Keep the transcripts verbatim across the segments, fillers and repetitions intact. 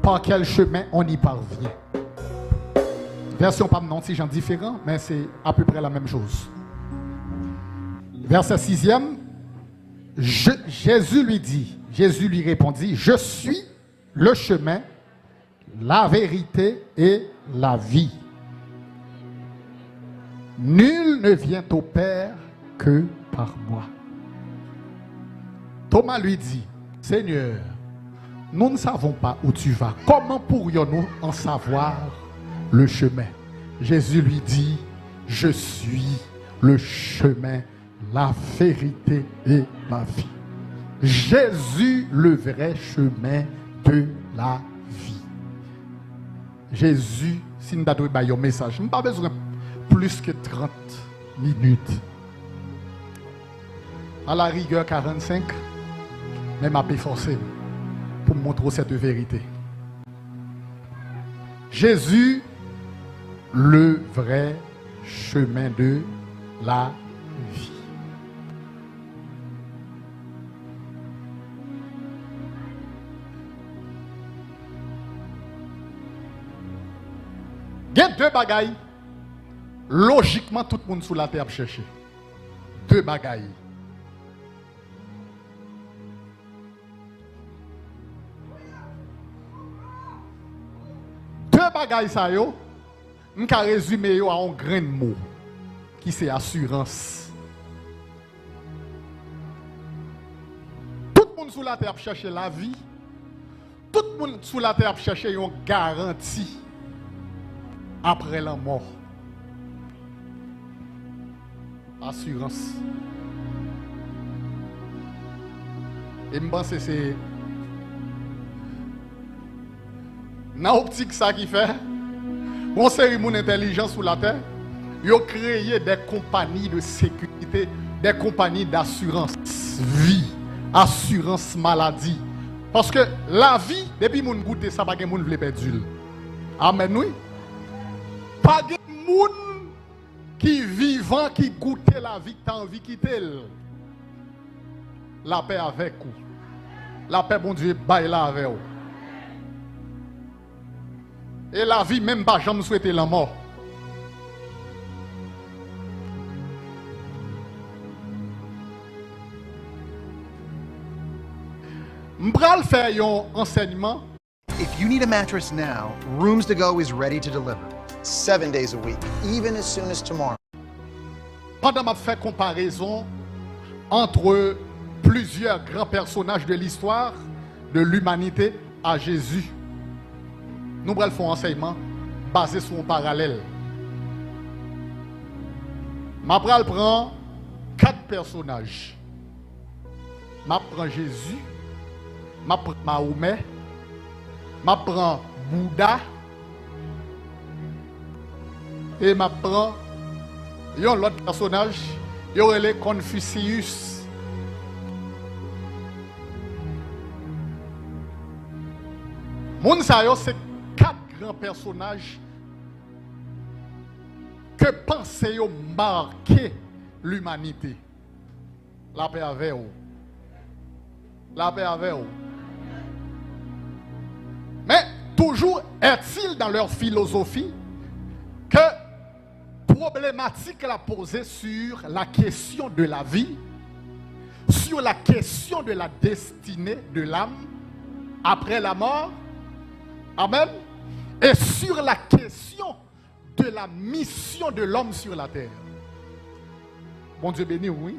Par quel chemin on y parvient? Vèsyon pa m nan yon ti jan diferan, men se apeprè la menm choz. Vèsè sizyèm, je, Jésus lui dit, Jésus lui répondit, je suis le chemin, la vérité et la vie. Nul ne vient au Père que par moi. Thomas lui dit, Seigneur, nous ne savons pas où tu vas. Comment pourrions-nous en savoir le chemin? Jésus lui dit, je suis le chemin, la vérité et la vie. Jésus, le vrai chemin de la vie. Jezi, si n ta dwe bay yon mesaj, m pa bezwen plis ke trant minit. A la rigè karannsenk, men m ap efòse m pou m montre w sète verite. Jezi, le vrè chemen de la vi. Gen de bagay, lojikman, tout moun sou latè ap chèche. De bagay. De bagay sa yo, m ka rezime yo a yon grenn mo, ki se asirans. Tout moun sou latè ap chèche lavi. Tout moun sou latè ap chèche yon garanti apre lanmò. Asirans. E m panse se nan optik sa ki fè yon seri moun entèlijan sou latè, yo kreye de konpayi de sekirite, de konpayi dasirans vi, asirans maladi. Paske lavi, depi moun goute sa, pa gen moun vle pèdi l. Amèn, wi. Pa gen moun ki vivan, ki goute lavi, ki ta anvi kite l. Lapè avèk ou. Lapè Bondye bay la avè w. E lavi menm pa janm swete lanmò. M pral fè yon ansèyman. If you need a mattress now, Rooms to Go is ready to deliver. Seven days a week, even as soon as tomorrow. Pandan m ap fè konparezon entre plusieurs grands personnages de l'histoire de l'humanité à Jésus, nou pral fè yon ansèyman baze sou yon paralèl. M ap pral pran kat pèsonaj. M ap pran Jezi, m ap pran Mahomè, m ap pran Bouda, e m ap pran yon lòt pèsonaj, yo rele Confucius. Moun sa yo se kat gran pèsonaj ke panse yo make limanite. Lapè avè w. Lapè avè w. Mais toujours est-il dans leur philosophie que problématique la posée sur la question de la vie, sur la question de la destinée de l'âme après la mort, amen, et sur la question de la mission de l'homme sur la terre. Bondye beni w, wi.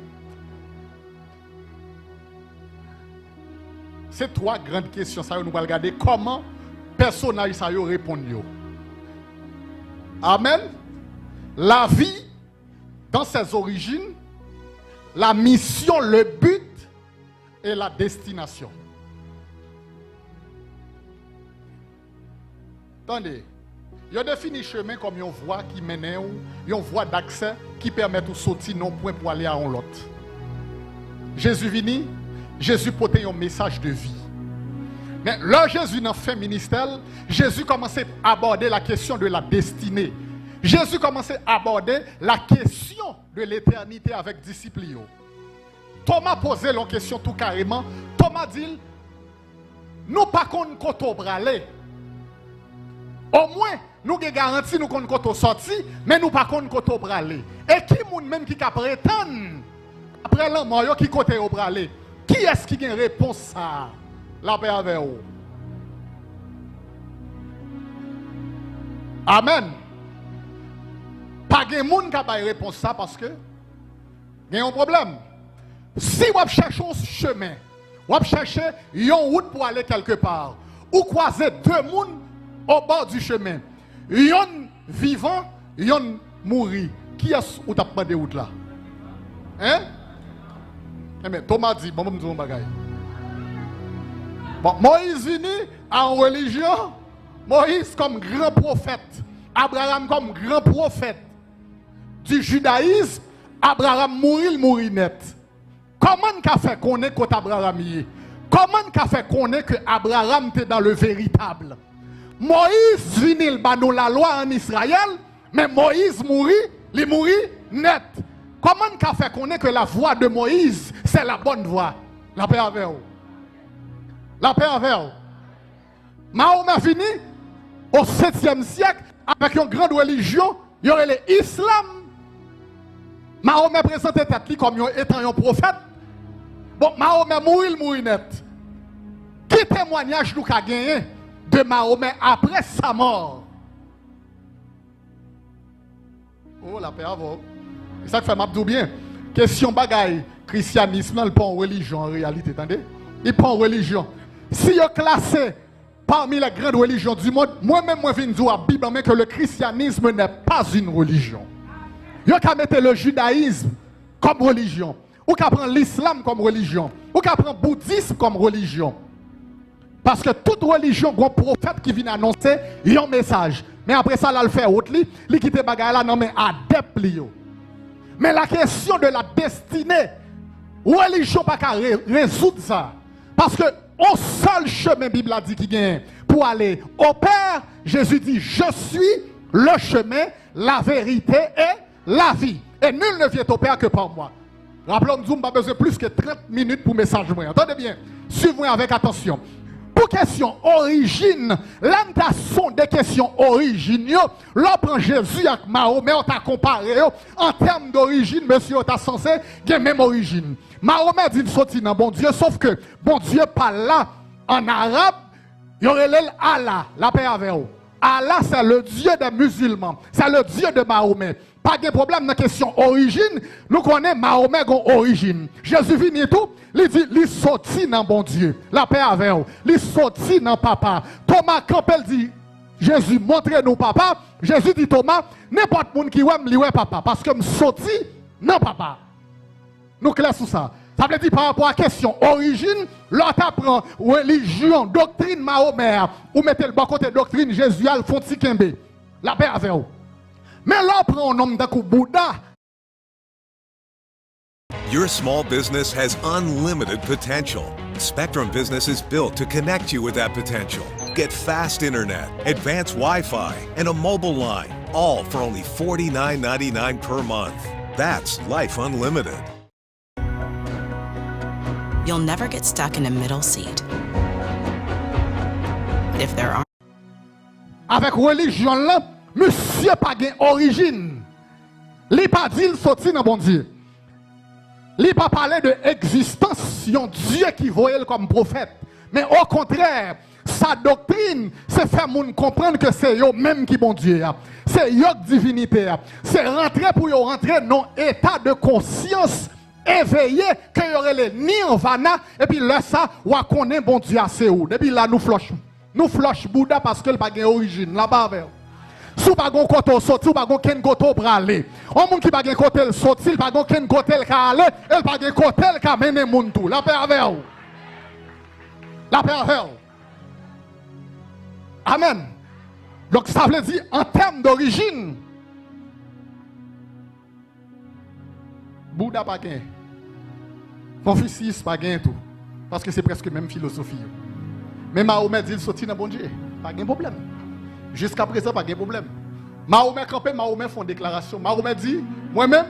Se twa gran kesyon sa yo nou pral gade kòman pèsonaj sa yo reponn yo. Amen. La vie dans ses origines, la mission, le but et la destination. Tande, yo defini chemen kòm yon vwa ki mennen w, yon vwa d'aksè ki pèmèt ou soti nan yon pwen pou ale a yon lòt. Jezi vini, Jezi pote yon mesaj de vi. Men lè Jezi nan fen ministè l, Jezi kòmanse abòde la kesyon de la destinée. Jezi kòmanse abòde la kesyon de letènite avèk disip li yo. Toma poze l yon kesyon tou kareman. Toma di l, nou pa konn kote w prale. Omwen, nou gen garanti, nou konn kote w sòti, men nou pa konn kote w prale. E ki moun menm ki ka pretann, apre lanmò yo, ki kote yo prale? Kiyès ki gen repons sa a? Lapè avè w. Amèn. Pa gen moun ka bay repons sa, paske gen yon pwoblèm. Si w ap chèche yon chemen, w ap chèche yon wout pou ale kèlkepa, ou kwaze de moun o bò di chemen, yonn vivan, yonn mouri, kiyès ou t ap mande wout la? Hein? Enben, Toma di, bon, ban m di w yon bagay. Bon, Moyiz vini a yon relijyon, Moyiz kòm gran pwofèt, Abraram kòm gran pwofèt du judaïsme, Abraram mouri, l mouri nèt. Kòman n ka fè konnen kot Abraram ye? Kòman n ka fè konnen ke Abraram te dans le véritable? Moyiz vini, l ba nou lalwa ann Izrayèl, men Moyiz mouri, li mouri nèt. Kòman n ka fè konnen ke la voie de Moïse, c'est la bonne voie? Lapè avè w. Lapè avè w. Mahomè vini o setyèm syèk avèk yon grand relijyon, yo rele Islam. Mahomè prezante tèt li kòm yon, etan yon pwofèt. Bon, Mahomè mouri, l mouri nèt. Ki temwanyaj nou ka genyen de Mahomè après sa mort? Oh, lapè avè w. E sa k fè m ap di w byen. Kesyon bagay krisyanis lan, li pa yon relijyon an reyalite, tande. Li pa yon relijyon. Si yo klase parmi les grandes religions du monde, mwen menm mwen vin di w ak Bib an men que le christianisme n'est pas une religion. Yo ka mete le judaïsme kòm relijyon. Ou ka pran lislam kòm relijyon. Ou ka pran boudism kòm relijyon. Paske tout relijyon gon pwofèt ki vin anonse yon mesaj. Men apre sa, l al fè wout li, li kite bagay la nan men adèp li yo. Men la question de la destinée, relijyon pa ka re-, rezoud sa. Paske yon sèl chemen Bib la di ki genyen pou ale au Père, Jésus dit, je suis le chemin, la vérité et la vie. Et nul ne vient au Père que par moi. Raple w, m di w, m pa bezwen plis ke trant minit pou mesaj mwen an. Tande byen, swiv mwen avèk atansyon. Pou kesyon orijin, lè n ta sonde kesyon orijin yo, lè w pran Jezi ak Mahomè, w ta konpare yo, an tèm dorijin, mesye yo ta sanse gen menm orijin. Mahomè di l soti nan Bondye, sof ke Bondye pa l la, an arab, yo rele l Allah, lapè avè w. Allah, c'est le Dieu des musulmans, c'est le Dieu de Mahomet. Pa gen pwoblèm nan kesyon orijin, nou konnen Mahomè gon orijin. Jezi vini tou, li di, li soti nan Bondye, lapè avè w, li soti nan Papa. Toma kanpe, l di, Jezi, montre nou Papa. Jezi di Toma, nenpòt moun ki wè m, li wè Papa, paske m soti nan Papa. Nou klè sou sa? Sa vle di, pa rapò a kesyon orijin, lè w ta pran relijyon, doktrin Mahomè a, ou mete l bò kote doktrin Jezi a, l fon ti kenbe. Lapè avè w. Men lè w pran yon nonm tankou Bouda, Your small business has unlimited potential. Spectrum Business is built to connect you with that potential. Get fast internet, advanced Wi Fi, and a mobile line, all for only forty-nine ninety-nine per month. That's life unlimited. You'll never get stuck in a middle seat if there aren't. Avèk relijyon l lan, misye pa gen orijin. Li pa di l soti nan Bondye. Li pa pale de egzistans yon Dye ki voye l kòm pwofèt. Men okontrè, sa doktrin, se fè moun konprann ke se yo menm ki Bondye a. Se yo k divinite a. Se rantre pou yo rantre nan eta de konsyans eveye ke yo rele Nirvana, epi lè sa, w a konnen Bondye a se ou. Depi la, nou flòch. Nou flòch Bouda paske l pa gen orijin. Lapè avè w. Si w pa gen kote w soti, w pa gen okenn kote w prale. Yon moun ki pa gen kote l soti, l pa gen okenn kote l ka ale, e l pa gen kote l ka mennen moun tou. Lapè avè w. Lapè avè w. Amèn. Donk, sa vle di, an tèm dorijin, Bouda pa gen. Konfisyis pa gen tou. Paske se prèske menm filozofi yo. Men Mahomè di l soti nan Bondye. Pa gen pwoblèm. Jiska prezan, pa gen pwoblèm. Mahomè kanpe, Mahomè fè yon deklarasyon. Mahomè di, mwen menm,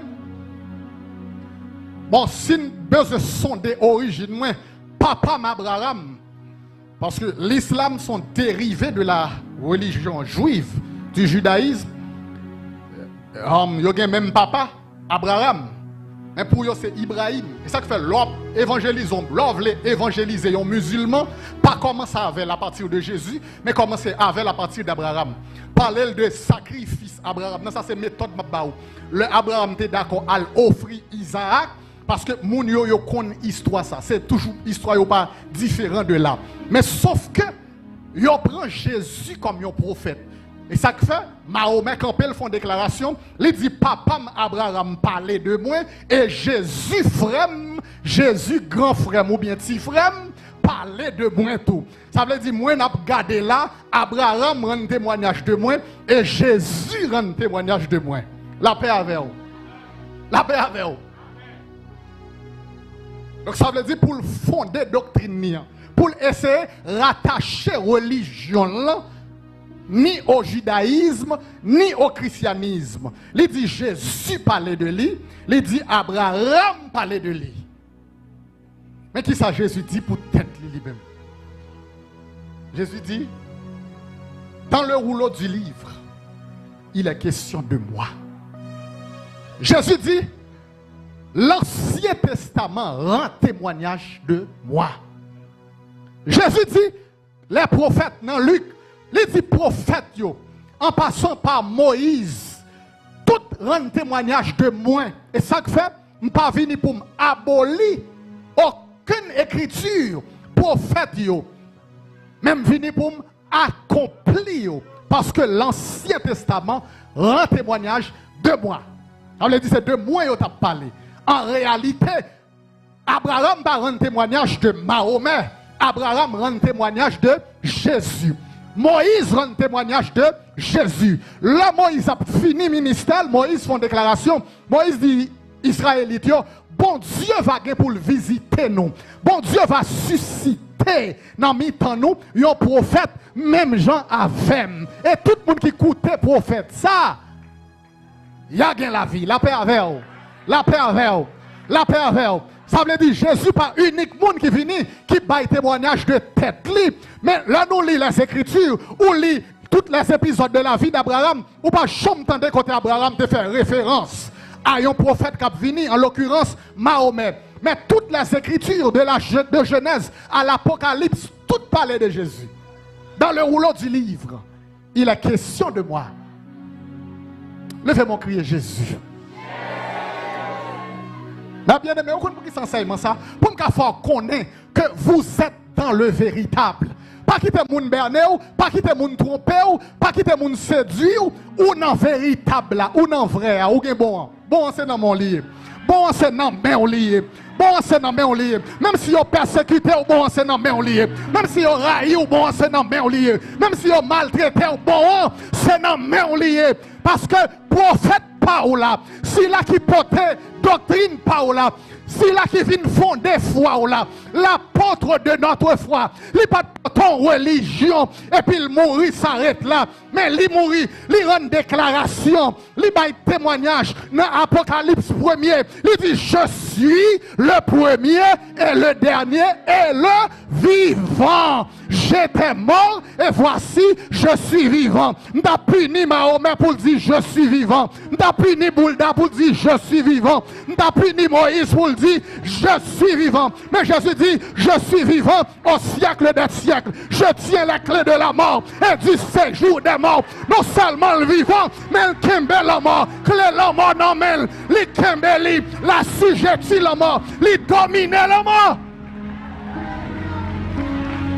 bon, si n bezwen sonde orijin mwen, papa m Abraram, Paske lislam se yon derive de la religion juive, du judaïsme. Um, yo gen menm papa, Abraram. Men pou yo, se Ibrahim. E sa k fè, lè w ap evanjelize, lè w vle evanjelize yon mizilman, pa kòmanse avè l apati de Jezi, men kòmanse avè l apati d'Abraram. Pale l de sakrifis Abraram nan, sa se metòd m ap ba ou. Lè Abraram te dakò al ofri Izaak, paske moun yo, yo konn istwa sa. Se toujou istwa yo pa diferan de la. Men sof ke yo pran Jezi kòm yon pwofèt. E sa k fè, Mahomè kanpe, l fè yon deklarasyon, li di, "Papa m Abraram pale de mwen, e Jezi frè m, Jezi gran frè m oubyen ti frè m, pale de mwen tou." Sa vle di, mwen n ap gade la, Abraram rann temwanyaj de mwen, e Jezi rann temwanyaj de mwen. Lapè avè w. Lapè avè w. Donk, sa vle di, pou l fonde doktrin li an, pou l eseye ratache relijyon l lan, ni o jidayizm, ni o krisyanism. Li di Jezi pale de li, li di Abraram pale de li. Men kisa Jezi di pou tèt li, li menm? Jezi di, dans le rouleau du livre, il est question de moi. Jezi di, Lansyen Testaman rann temwanyaj de mwa. Jezi di, les prophètes, nan Lik, li di pwofèt yo, an pasan pa Moyiz, tout rann temwanyaj de mwen. E sa k fè, m pa vini pou m aboli okenn ekriti pwofèt yo, men m vini pou m akonpli yo, paske Lansyen Testaman rann temwanyaj de mwa. Sa vle di se de mwen yo t ap pale. An reyalite, Abraram pa rann temwanyaj de Mahomè. Abraram rann temwanyaj de Jezi. Moyiz rann temwanyaj de Jezi. Lè Moyiz ap fini ministè l, Moyiz fè yon deklarasyon. Moyiz di Izrayelit yo, Bondye va gen pou l vizite nou. Bondye va sisite nan mitan nou yon pwofèt menm jan avè m. E tout moun ki koute pwofèt sa, y a gen lavi. Lapè avè w. Lapè avè w. Lapè avè w. Sa vle di Jezi pa inik moun ki vini, ki bay temwanyaj de tèt li. Men lè nou li Lèzekriti, ou li tout les épisodes de la vie d'Abraham, ou pa janm tande kote Abraram te fè referans a yon pwofèt k ap vini, an lokirans, Mahomè. Men tout les écritures de la, de Genèse à l'Apocalypse, tout pale de Jezi. Dans le rouleau du livre, il est question de moi. Leve men w, kriye Jezi. Mè byeneme, ou konn poukisa ansèyman sa? Pou m ka fè w konnen ke vous êtes dans le véritable. Pa kite moun bène w, pa kite moun twonpe w, pa kite moun sedui w. Ou nan veritab la, ou nan vrè a, ou gen bon an. Bon an se nan men w li ye. Bon an se nan men w li ye. Bon an se nan men w li ye. Menm si yo pèsekite w, bon an se nan men w li ye. Menm si yo rayi w, bon an se nan men w li ye. Menm si yo maltrete w, bon an se nan men w li ye. Paske pwofèt pa w la, sila ki pote doktrin pa w la, sila ki vin fonde fwa w la, l'apôtre de notre foi, li pa t pote yon relijyon epi l mouri, sa ret la. Men li mouri, li rann deklarasyon, li bay temwanyaj nan Apokalips premye. Li di, "Je suis le premier et le dernier et le vivant. J'étais mort et voici, je suis vivant." M ta pini Mahomè pou l di, "Je suis vivant." M ta pini Bouda pou l di, "Je suis vivant." M ta pini Moyiz pou l di, "Je suis vivant." Men Jezi di, "Je suis vivant au siècle des siècles. Je tiens les clés de la mort et du séjour des morts." Non sèlman l vivan, men l kenbe lanmò. Kle lanmò nan men l. Li kenbe li. L asijeti lanmò. Li domine lanmò.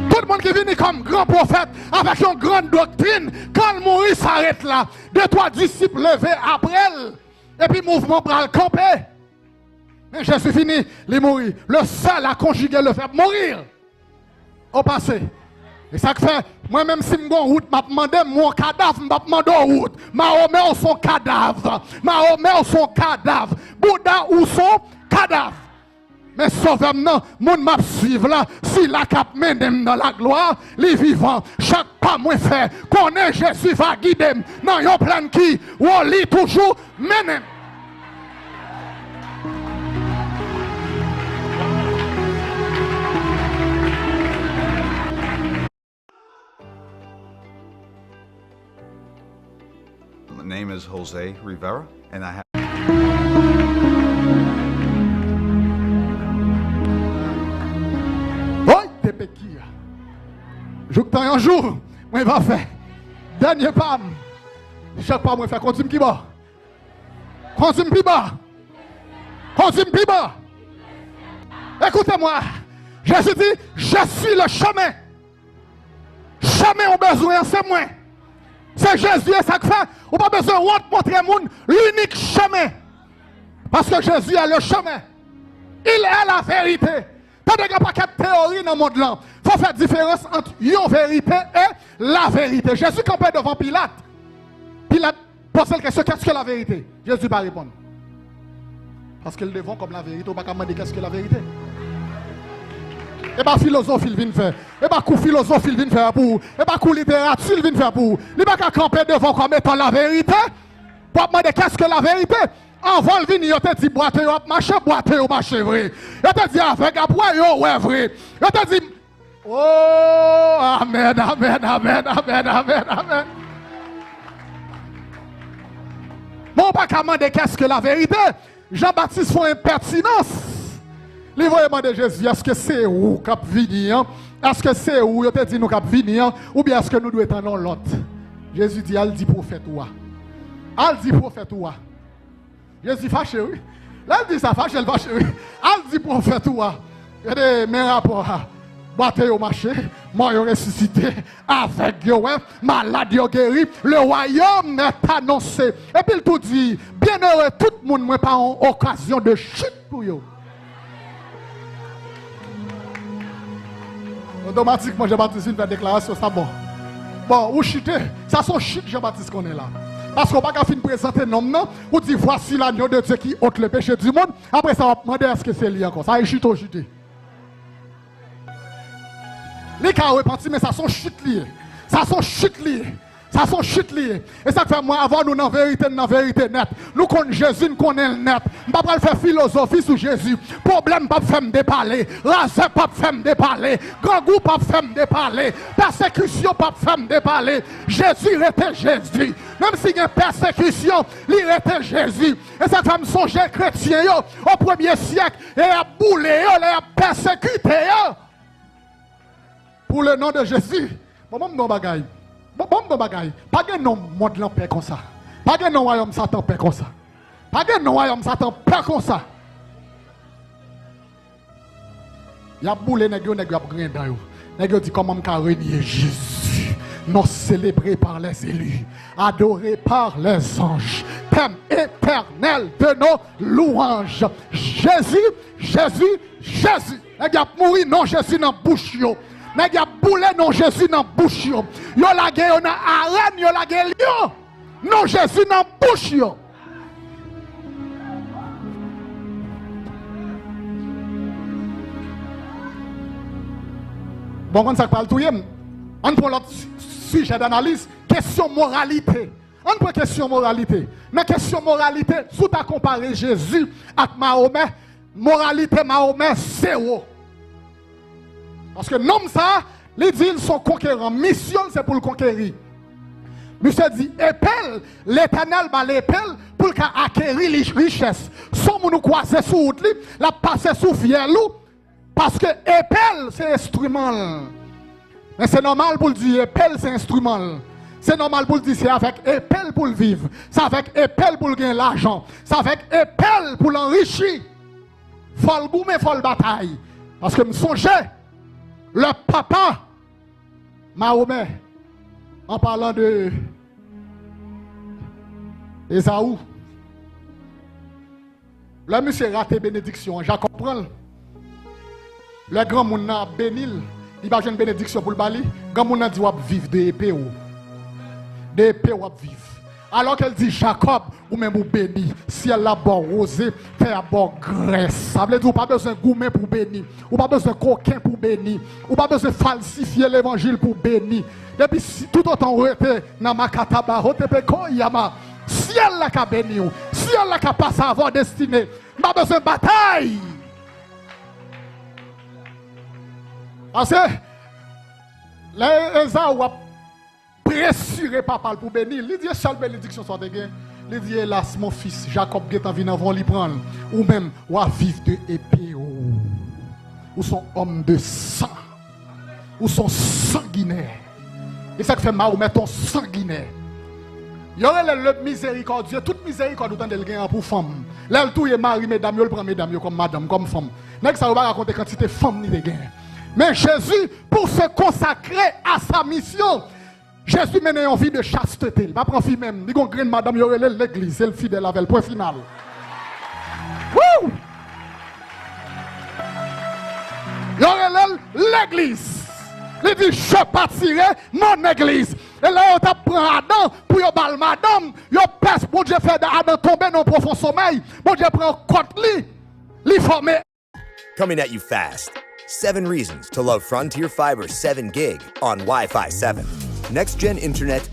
Tout moun ki vini kòm gran pwofèt avèk yon gran doktrin, kan l mouri, sa ret la. De twa disip leve apre l, epi mouvman pral kanpe. Men Jezi vini, li mouri. Le sèl a konjige le vèb mourir o pase. E sa k fè, mwen menm si m gon wout, m ap mande m yon kadav, m p ap mande w wout. Mahomè, ou s on kadav. Mahomè, ou s on kadav. Bouda, ou s on kadav. Men Sovè m nan, moun m ap swiv la, sila k ap mennen m nan laglwa, li vivan. Chak pa mwen fè, konnen Jezi va gide m nan yon plèn ki wo, li toujou mennen m. name is Jose Rivera, and I have. Oy, te pekia. Jouk tan yon jou, mwen va fè dènye pa m. Chak pa mwen fè, kondi m ki bò. Kondi m pi ba. Kondi m pi ba. Écoutez-moi. Jezi di, je suis le chemin. Chemen ou bezwen an, se mwen. Se Jezi, e sa k fè ou pa bezwen wont montre moun linik chemen. Paske Jezi est le chemin. Il est la vérité. Tande, gen pakèt teyori nan mond lan. Fò fè diferans ant yon verite e la verite. Jezi kanpe devan Pilat. Pilat poze l kesyon, qu'est-ce que la vérité? Jezi pa reponn. Paske l devan w kòm la verite, ou pa ka mande qu'est-ce que la vérité. E pa filozofi l vin fè. E pa kou filozofi l vin fè pou ou. E pa kou literati l vin fè pou ou. Li pa ka kanpe devan w kòm etan la verite. Pou ap mande qu'est-ce que la vérité? Anvan l vini, yo te di bwate yo ap mache, bwate yo mache vre. Yo te di avèg ap wè, yo wè vre. Yo te di, oh, amèn, amèn, amèn, amèn, amèn, amèn. Men w pa ka mande qu'est-ce que la vérité? Jan Batis fè yon enpètinans. Li voye mande Jezi, èske se ou k ap vini an? Èske se ou yo te di nou k ap vini an? Oubyen èske nou dwe tann yon lòt? Jezi di, al di pwofèt ou a. Al di pwofèt ou a. Jezi fache, wi. Lè l di sa, fache, l fache, wi. Al di pwofèt ou a. Gade, men rapò a. Bwate yo mache, mò yo resisite, avèg yo wè, malad yo geri, le royaume est annoncé. Epi l tou di, bienheureux tout moun mwen pa yon okazyon de chit pou yo. Otomatikman, Jan Batis vin fè deklarasyon sa, bon. Bon, ou chite, sa se yon chit Jan Batis konnen la. Paske w pa ka fin prezante nonm nan, ou di, voici l'agneau de Dieu qui ôte le péché du monde. Apre sa, w ap mande èske se li ankò. Sa e chite w chite. Li ka repanti, men sa se yon chit li ye. Sa se yon chit li ye. Sa se yon chit li ye. E sa k fè mwen avè w, nou nan verite, n nan verite nèt. Nou konn Jezi, n konnen l nèt. M pa pral fè filozofi sou Jezi. Pwoblèm p ap fè m depale. Razè p ap fè m depale. Grangou p ap fè m depale. Pèsekisyon p ap fè m depale. Jezi rete Jezi. Menm si gen pèsekisyon, li rete Jezi. E sa k fè m sonje kretyen yo o premye syèk, e y ap boule yo, lè y ap pèsekite yo. Pour le nom de Jésus. Bon, ban m di w yon bagay. Bon, ban m di w yon bagay. Pa gen non mond lan pè konsa. Pa gen non wayòm Satan pè konsa. Pa gen non wayòm Satan pè konsa. Y ap boule nèg yo, nèg yo ap griyen dan yo. Nèg yo di, kòman m ka renye Jezi? Non, célébré par les élus, adoré par les anges, thème éternel de nos louanges. Jezi, Jezi, Jezi. Nèg y ap mouri, non Jezi nan bouch yo. Nèg y ap boule, non Jezi nan bouch yo. Yo lage yo nan arèn, yo lage lyon, non Jezi nan bouch yo. Bon, konn sa k pral touye m. Ann pran lòt si-, sijè danaliz, kesyon moralite. Ann pran kesyon moralite. Nan kesyon moralite, si w ta konpare Jezi ak Mahomè, moralite Mahomè, zewo. Paske nonm sa a, li di l se yon konkeran. Misyon l, se pou l konkeri. Misye di, epe l, Letènèl ba l epe l pou l ka akeri li richès. Se yon moun ou kwaze sou wout li, l ap pase sou fyèl ou, paske epe l se enstriman l. Men se nòmal pou l di epe l se enstriman l. Se nòmal pou l di se avèk epe l pou l viv. Se avèk epe l pou l gen lajan. Se avèk epe l pou l anrichi. Fò l goumen, fò l batay. Paske m sonje, le papa Mahomè, an palan de Ezaou, lè misye rate benediksyon an, Jakòb pran l. Lè granmoun nan ap beni l, li pa jwenn benediksyon pou l ba li. Granmoun nan di, w ap viv de epe w. De epe w ap viv. Alò ke l di, Jakòb, ou menm ou beni. Syèl la ap ba w woze, tè a ap ba w grès. Sa vle di ou pa bezwen goumen pou w beni. Ou pa bezwen koken pou w beni. Ou pa bezwen falsifye levanjil pou w beni. Depi si, toutotan ou rete nan makataba, hotepeko yama, syèl la ka beni w. Syèl la ka pase avè w destine. M pa bezwen batay. Paske lè Ezaou ap Respire papa l pou beni l. Li di, e sèl benediksyon sa w te gen. Li di, elas, mon fils, Jakòb gentan vin anvan w, li pran l. Ou menm, w a viv de epe w. Ou s on òm de san. Ou s on sanginè. E sa k fè Mahomè t on sanginè. Yo rele l le miséricordieux. Tout mizerikòd ou tande l gen an pou fanm. Lè l touye mari medam yo, l pran medam yo kòm madanm, kòm fanm. Nèg sa yo pa rakonte kantite fanm li te gen. Men Jezi, pour se consacrer à sa mission, Jezi mennen yon vi de chasteté. Li pa pran fi menm. Li gon grenn madanm, yo rele l legliz. E l fidèl avè l. Pwen final. Woo! Yo rele l legliz. Li di, je bâtirai mon église. E lè yo t ap pran Adan pou yo ba l madanm, yo pès, Bondye fè Adan tonbe nan yon pwofon somèy. Bondye pran kòt li, li fòme. Coming at you fast. Seven reasons to love Frontier Fiber seven gig on Wi-Fi seven. Next gen internet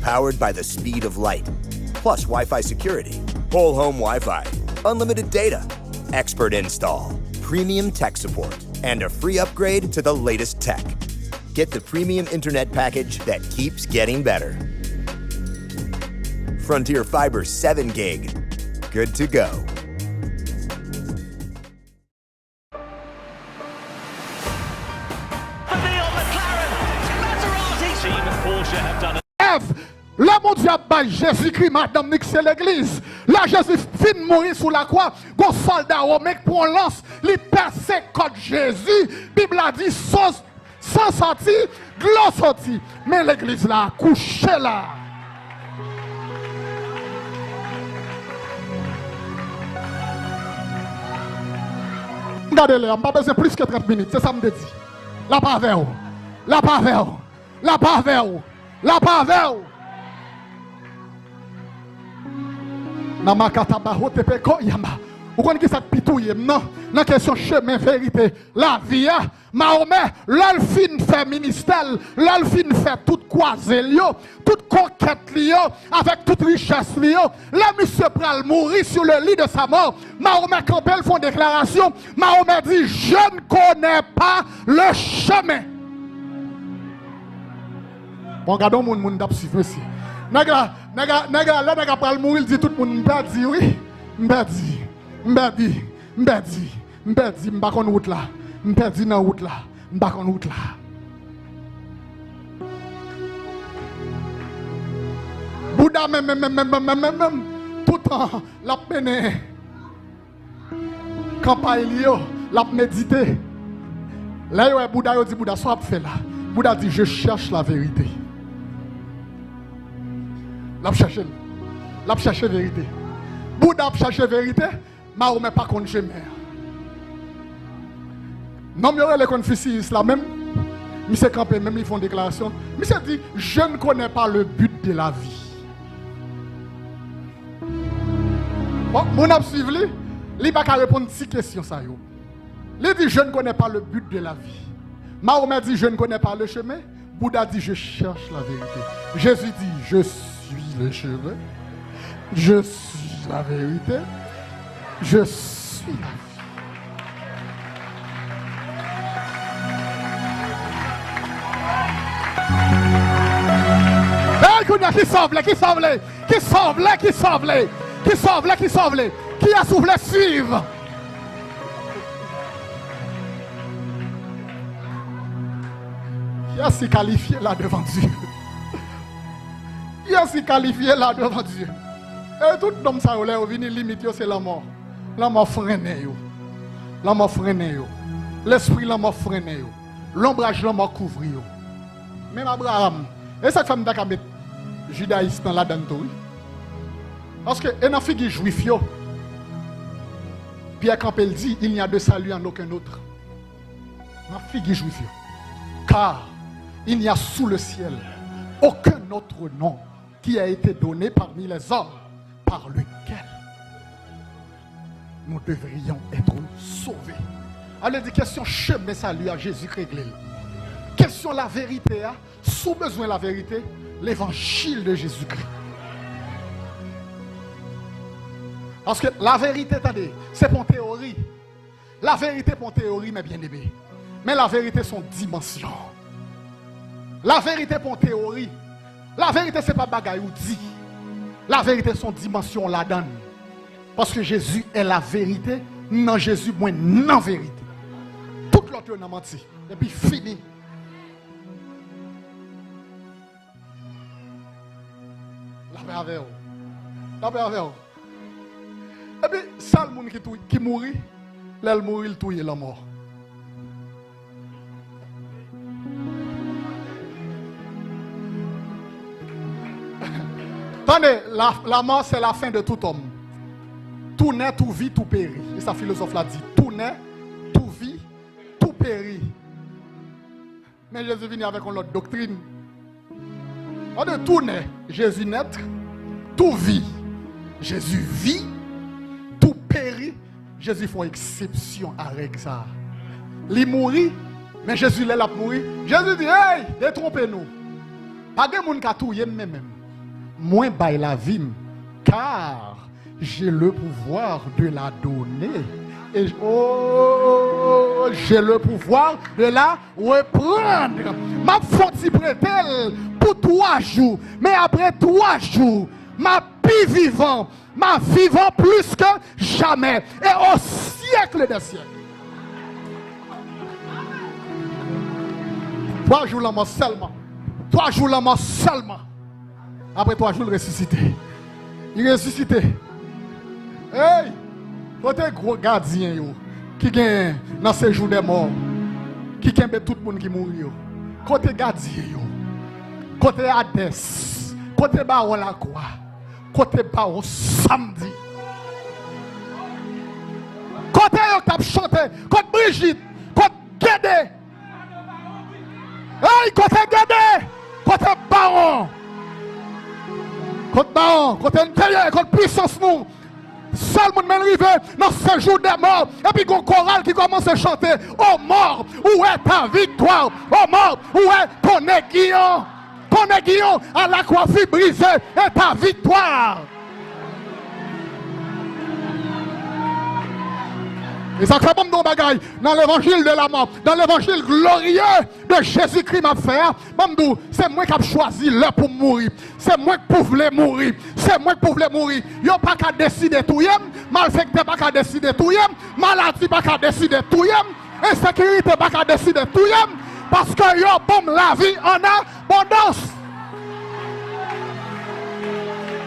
powered by the speed of light. Plus Wi-Fi security, whole home Wi-Fi, unlimited data, expert install, premium tech support, and a free upgrade to the latest tech. Get the premium internet package that keeps getting better. Frontier Fiber seven gig. Good to go. Lè Bondye ap bay Jezikri madanm li ki se legliz, lè Jezi fin mouri sou lakwa, gon sòlda women k pran yon lans, li pèse kòt Jezi. Bib la di, san, san sòti, dlo sòti. Men legliz la kouche la. M gade lè a, m pa bezwen plis ke trant minit, se sa m te di. L ap avè w. L ap avè w. L ap avè w. L ap avè w. Namakata bahote peko yama. Ou konn ki sa k pi touye m nan? Nan kesyon chemen, verite, lavi a. Mahomè, lè l fin fè ministè l, lè l fin fè tout kwaze l yo, tout konkèt li yo, avèk tout richès li yo, lè misye pral mouri sur le lit de sa mort, Mahomè kanpe, l fè yon deklarasyon. Mahomè di, je ne connais pas le chemin. Bon, gade yon moun, moun t ap swiv, mesye. Nèg la, nèg la, nèg la, lè nèg la pral mouri, l di tout moun, m pèdi, wi. M pèdi, m pèdi, m pèdi, m pèdi, m pa konn wout la. M pèdi nan wout la. M pa konn wout la. Bouda menm, menm, menm, menm, menm, menm, menm, toutan l ap mennen kanpay li yo, l ap medite. Lè yo wè Bouda, yo di Bouda, sa w ap fè la? Bouda di, je cherche la vérité. L ap chèche l. L ap chèche verite. Bouda ap chèche verite. Mahomè pa konn chemen an. Nonm yo rele Konfisiyis la menm, misye kanpe menm, li fè yon deklarasyon. Misye di, je ne connais pas le but de la vie. Bon, moun ap swiv li, li pa ka reponn ti kesyon sa yo. Li di, je ne connais pas le but de la vie. Mahomè di, je ne connais pas le chemin. Bouda di, je cherche la vérité. Jésus dit, je suis le chemin. Je suis la vérité. Je suis la vie. Hey, kounye a, kisa w vle, kisa w vle, kisa w vle, kisa w vle, kisa w vle, kisa w vle, kiyès ou vle swiv? Kiyès ki kalifye la devan Dye? Kiyès ki kalifye la devan Dye? E tout nonm sa yo, lè yo vini, limit yo se lanmò. Lanmò frennen yo. Lanmò frennen yo. Lespri lanmò frennen yo. Lonbraj lanmò kouvri yo. Menm Abraram. E sa k fè m ta ka met jidayis nan ladann tou, wi. Paske e nan figi jwif yo, Pyè kanpe, l di, il n'y a de salut en aucun autre. Nan figi jwif yo. Car il n'y a sous le ciel aucun autre nom qui a été donné parmi les hommes par lequel nous devrions être sauvés. Sa vle di kesyon chemen sali a, Jezi k regle l. Kesyon laverite a, si w bezwen laverite, levanjil de Jezikri. Paske laverite, tande, se pa yon teyori. Laverite pa yon teyori, mes bien-aimés. Men laverite se yon dimansyon. Laverite pa yon teyori. Laverite se pa bagay ou di. Laverite se yon dimansyon ladan l. Paske Jezi è laverite, nan Jezi mwen nan verite. Tout lòt yo nan manti. Epi fini. Lapè avè w. Lapè avè w. Epi sèl moun ki tou, ki mouri, lè l mouri, l touye lanmò. Tande, la, la mort, c'est la fin de tout homme. Tout naît, tout vit, tout périt. E sa filozòf la di. Tout naît, tout vit, tout périt. Men Jezi vini avèk yon lòt doktrin. Tande, tout naît, Jezi nèt, tout vit, Jezi vi, tout périt, Jezi fè yon eksepsyon a règ sa a. Li mouri, men Jezi, lè l ap mouri, Jezi di, hey, detwonpe nou. Pa gen moun ka touye m, men menm. Mwen bay lavi m, car j'ai le pouvoir de la donner. Et oh, j'ai le pouvoir de la reprendre. M ap fè w ti prete l pou twa jou. Men apre twa jou, m ap pi vivan. M ap vivan plis ke jamè. Et au siècle des siècles. Twa jou lanmò sèlman. Twa jou lanmò sèlman. Apre twa jou, l resisite. Li resisite. Hey! Kote gwo gadyen yo ki gen nan sejou dè mò, ki kenbe tout moun ki mouri yo? Kote gadyen yo? Kote Adès? Kote bawon lakwa? Kote bawon samdi? Kote yo k t ap chante? Kot Brijit? Kot Gede? Hey, kote Gede? Kote bawon? Kot bawon? Kote n te ye? Kot pwisans nou? Sèl moun men rive nan sejou dè mò, epi gon koral ki kòmanse chante, O mort, où est ta victoire? O mort, où est ton aiguillon? Ton aiguillon à la coiffure brisé et ta victoire. E sa k fè, ban m di w yon bagay, nan levanjil de la mò, nan levanjil glorye de Jezikri m ap fè a, ban m di w, se mwen k ap chwazi lè pou m mouri. Se mwen k pou vle mouri. Se mwen k pou vle mouri. Yo pa ka deside touye m. Malfektè pa ka deside touye m. Maladi pa ka deside touye m. Ensekirite pa ka deside touye m. Paske yo ban m lavi an abondans.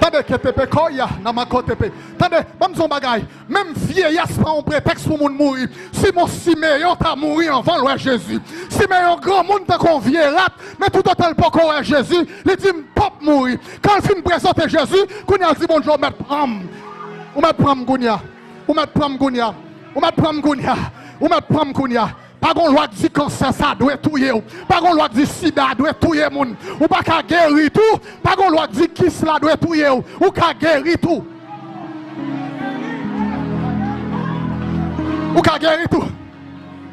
Tande, ketepe koya, nan makotepe. Tande, ban m di w yon bagay. Menm vyeyès pa yon pretèks pou moun mouri. Simon Simeyon ta mouri anvan l wè Jezi. Simeyon granmoun tankou yon vye rat, men toutotan l poko wè Jezi, li di, "M p ap mouri." Kan l fin prezante Jezi, kounye a l di Bondye, "Ou mèt pran m. Ou mèt pran m kounye a. Ou mèt pran m kounye a. Ou mèt pran m kounye a. Ou mèt pran m kounye a." Pa gon lwa k di kansè sa dwe touye w. Pa gon lwa k di sida dwe touye moun. Ou pa ka geri tou. Pa gon lwa k di kis la dwe touye w. Ou ka geri tou. Ou ka geri tou.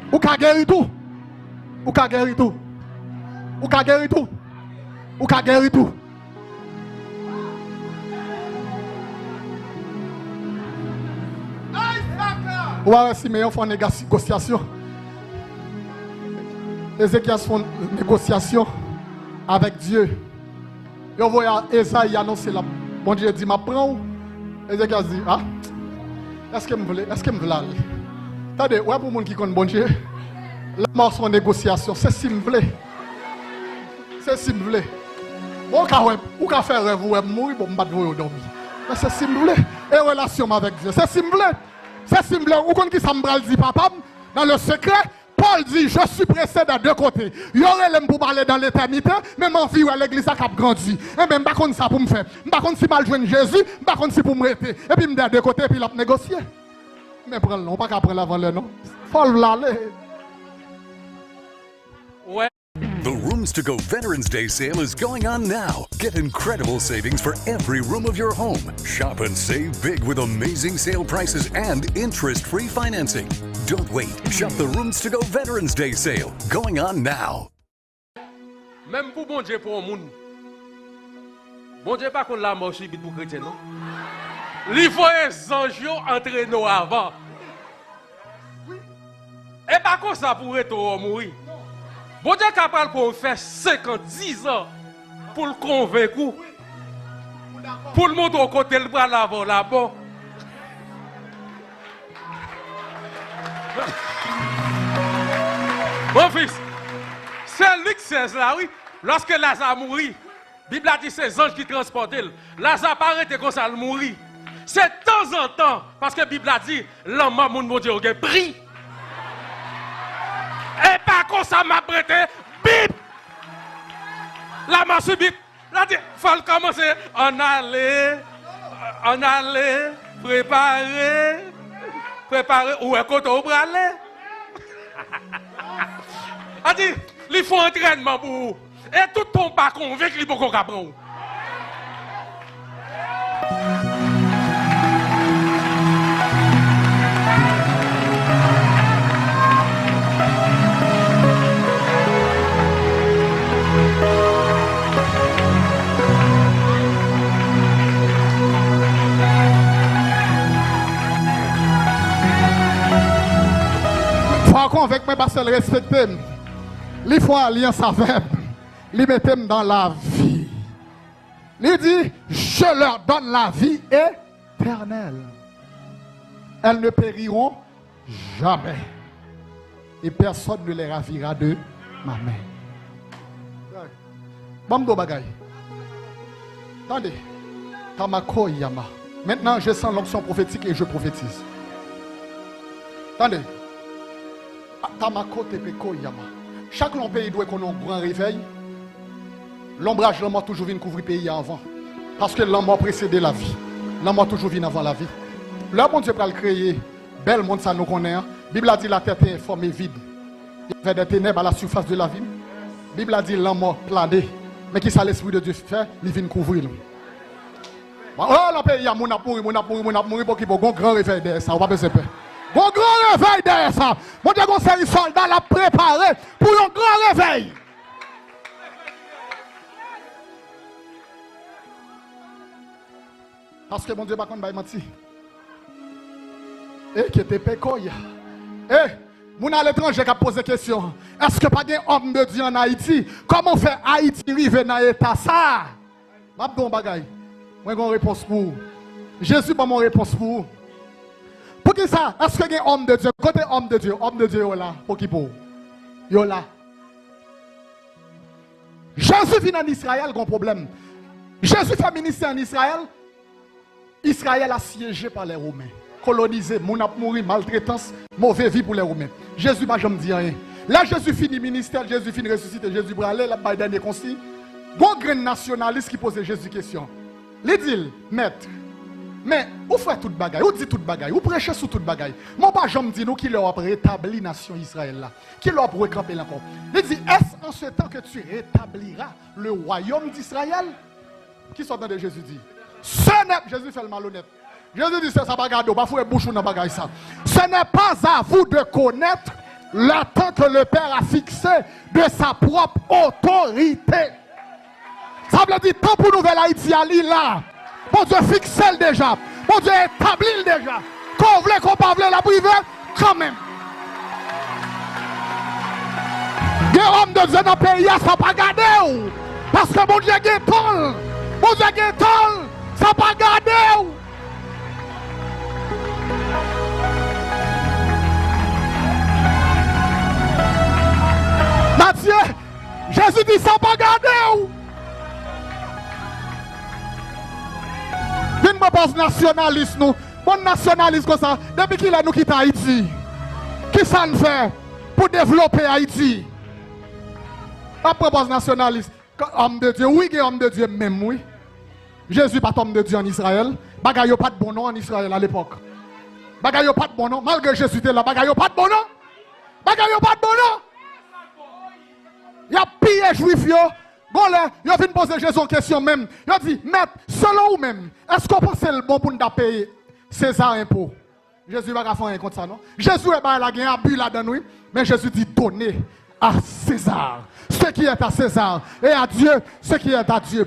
Ou ka geri tou. Ou ka geri tou. Ou ka geri tou. Ou ka geri tou. Ou pa wè Simeyon fè yon negosyasyon. Ezekyas fè yon negosyasyon avèk Dye. Yo voye Ezayi anonse l ap, Bondye di, "M ap pran w." Ezekyas di, "A, èske m vle, èske m vle ale?" Tande, wè pou moun ki konn Bondye, lanmò se yon negosyasyon, se si m vle. Se si m vle. Bon, ou ka wè, ou ka fè rèv, ou wè m mouri, bon, m pa t voye w dòmi. Men se si m vle. E relasyon m avèk Dye, se si m vle. Se si m vle. Ou konn ki sa m pral di papa m? Dans le secret, Pòl di, "Je suis pressé des deux côtés." Yo rele m pou m ale dans l'éternité, men m anvi wè legliz la k ap grandi. Enben, m pa konn sa pou m fè. M pa konn si m al jwenn Jezi, m pa konn si pou m rete. Epi m dè de kote, epi l ap negosye. Men pran l non, ou pa ka pran l avan lè non. Fò l vle ale. The Rooms to Go Veterans Day sale is going on now. Get incredible savings for every room of your home. Shop and save big with amazing sale prices and interest free financing. Don't wait. Shop the Rooms to Go Veterans Day sale going on now. Menm pou Bondye pran yon moun, Bondye pa konn lanmò sibit pou kretyen non. Li voye zanj yo antrene w avan. E pa konsa pou rete w mouri. Bondye ka pral pran w fè senkant, dizan. pou l konvenk ou, pou l montre w kote l prale avè w la bò. Mon fils, se Lik sèz la, wi. Lòske Laza mouri, Bib la di se zanj ki transpòte l. Laza pa rete konsa, l mouri. Se tanzantan, paske Bib la di lanmò moun Bondye yo gen pri. E pa konsa m ap rete, bip! Lanmò sibit. La di, fò l kòmanse, ann ale, ann ale, prepare, prepare, ou wè kote w prale. La di, li fè yon antrènman pou ou. E tout tan w pa konvenk li poko ka pran w. Fò w konvenk mwen, pastè, l respekte m. Li fè yon alyans avè m. Li mete m dans la vie. Li di, je leur donne la vie éternelle. Elles ne périront jamais. Et personne ne les ravira de ma main. Ban m di w bagay. Tande. Tamako Yama. Maintenant, je sens l'onction prophétique et je prophétise. Tande. Tamako Tepeko Yama. Chak lè yon peyi dwe konnen yon gran revèy, lonbraj lanmò toujou vin kouvri peyi a anvan. Paske lanmò presede lavi. Lanmò toujou vin anvan lavi. Lè Bondye pral kreye bèl mond sa nou konnen an, Bib la di la terre était informe et vide. Il y avait des ténèbres à la surface de l'abîme. Bib la di lanmò plane. Men kisa Lespri de Dye fè? Li vin kouvri l. Oh, nan peyi a, moun ap mouri, moun ap mouri, moun ap mouri, pokipo, gon gran revèy dèyè sa, ou pa bezwen pè. Gon gran revèy dèyè sa. Bondye gon seri sòlda l ap prepare pou yon gran revèy. Paske Bondye pa konn bay manti. E ki te pekoy. E, moun aletranje k ap poze kesyon, èske pa gen òm de Dye ann Ayiti? Kòman fè Ayiti rive nan eta sa a? M ap di w yon bagay. Mwen gen yon repons pou ou. Jezi ban m yon repons pou ou. Poukisa? Èske gen òm de Dye? Kote òm de Dye? Òm de Dye yo la. Pokipo. Yo la. Jezi vin ann Izrayèl, gen yon pwoblèm. Jezi fè ministè ann Izrayèl. Israël assiégé par les Romains. Kolonize, moun ap mouri, maltretans, move vi pou lè Women. Jezi pa janm di anyen. Lè Jezi fini ministè l, Jezi fin resisite, Jezi prale, l ap bay dènye konsiy. Gon grenn nasyonalis ki poze Jezi kesyon. Li di l, Mèt, men ou fè tout bagay, ou di tout bagay, ou preche sou tout bagay. Men w pa janm di nou kilè w ap retabli nasyon Izrayèl la. Kilè w ap rekanpe l ankò. Li di, est-ce en ce temps que tu rétabliras le royaume d'Israël? Kisa w tande Jezi di? Ce n'est, Jezi fè l malonèt. Jezi di, se sa pa gade w, pa foure bouch ou nan bagay sa. Ce n'est pas à vous de connaître le temps que le Père a fixé de sa propre autorité. Sa vle di, tan pou Nouvèl Ayiti a, li la. Bondye fikse l deja. Bondye etabli l deja. Ke w vle, ke w pa vle, l ap rive kanmenm. Gen òm de Dye nan peyi a, sa pa gade w. Paske Bondye gen tan l. Bondye gen tan l. Sa pa gade w. Matye, Jezi di, sa pa gade w. Vin pran pòz nasyonalis nou. Bann nasyonalis konsa, depi kilè nou kite Ayiti? Kisa n fè pou devlope Ayiti? Ap pran pòz nasyonalis. Òm de Dye, wi, gen òm de Dye menm, wi. Jezi pa t òm de Dye ann Izrayèl. Bagay yo pa t bon non ann Izrayèl alepòk. Bagay yo pa t bon non. Malgre Jezi te la, bagay yo pa t bon non. Bagay yo pa t bon non. Y ap piye Jwif yo. Gon lè, yo vin poze Jezi yon kesyon menm. Yo di, Mèt, selon ou menm, èske w panse l bon pou n ta peye Seza enpo? Jezi pa ka fè anyen kont sa, non. Jezi wè bagay la gen abi ladan l, wi. Men Jezi di, donnez à César ce qui est à César et à Dieu ce qui est à Dieu.